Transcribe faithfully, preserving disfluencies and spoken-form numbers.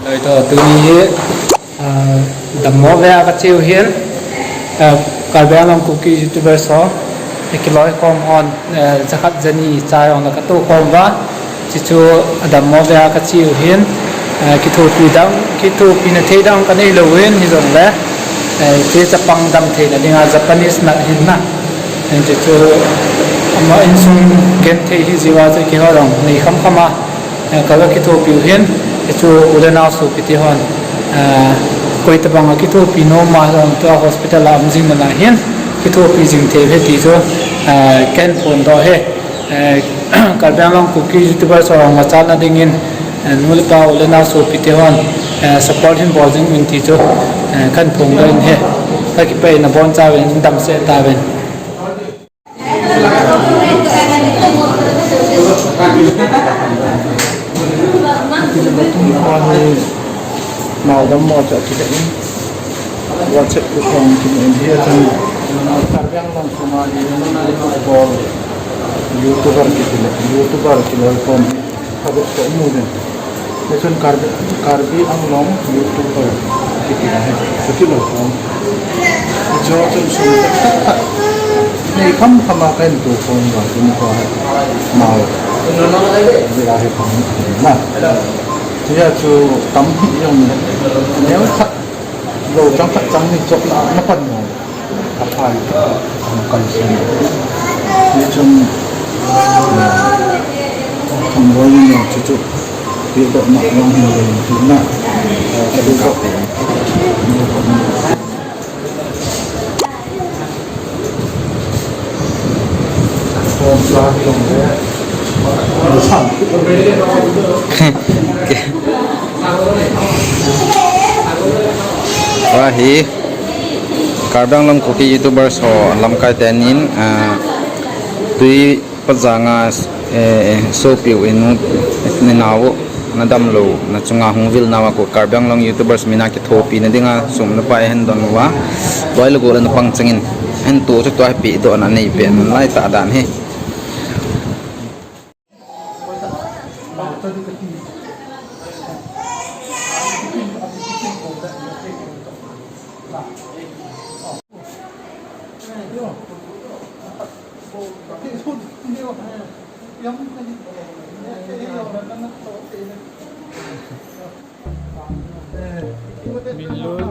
Oi to, tuni hi, ah, dammo vea kache u hin, ah, Karbi Anglong Kuki YouTubers ho, eh, kiloikhom hon, eh, jakhat jani cha jong la katoukhom uva, chuchu adammo vea kache u hin, eh, kithopi dang, kithopina thei dang kanei lou hin, hijongle, eh, hiche chapang damtheina dinga Japanese nat hin na, eh, chuchu ama insung genthei hijeh uva chu kihou dang nei khamkham a, eh, kaga kithopi u hin, hichu u le nao sopi te hon, eh, koi tobang a kithopi nom a jong tua hospital a um jing nalai hin, kithopi jing thei uve ti chu, eh, kahin phongdoh e. Eh, Karbi Anglong Kuki YouTubers ho machal na dingin, eh, nu le pa u le nao sopi te hon, eh, support hin bol jing uvin ti chu, eh, kahin phongdoh in ahi. Kakipah in nabonchauvin damsel tauvin. Nao dammo cha kiti in, WhatsApp group hung kimu in, hichun Karbi Anglong sunga hi football YouTuber kiti le, YouTuber kiloikhom hi phabep toh mu den. Hichun Karbi, Karbi Anglong YouTuber kiti le, kiloikhom. Hiche chun sum tak tak nei khamkham a kahin toukhom uva, tuni kho hi. Nao. Vea hi khom na. Hiche chu tam hi jong le, neo khat, lou chang khat chang ni chop na, na pan mo. Aphai, ang kalsen. Hichun, eh, thangvah in jong chuchu, tidoh na jong hin le, ti na, eh, tidoh. Tua hi Karbi Anglong Kuki YouTubers ho lamkai tenin, ah, tui pajanga, eh, sopiu inu, ninao nadamlou, nachunga hung vil nauva ko Karbi Anglong YouTubers mina kithopina dinga sum le pai ahin don uva, loi le gol ana pang changin, ahin to chu tua hi pedohna anei pen lai tah dan hi. Min loi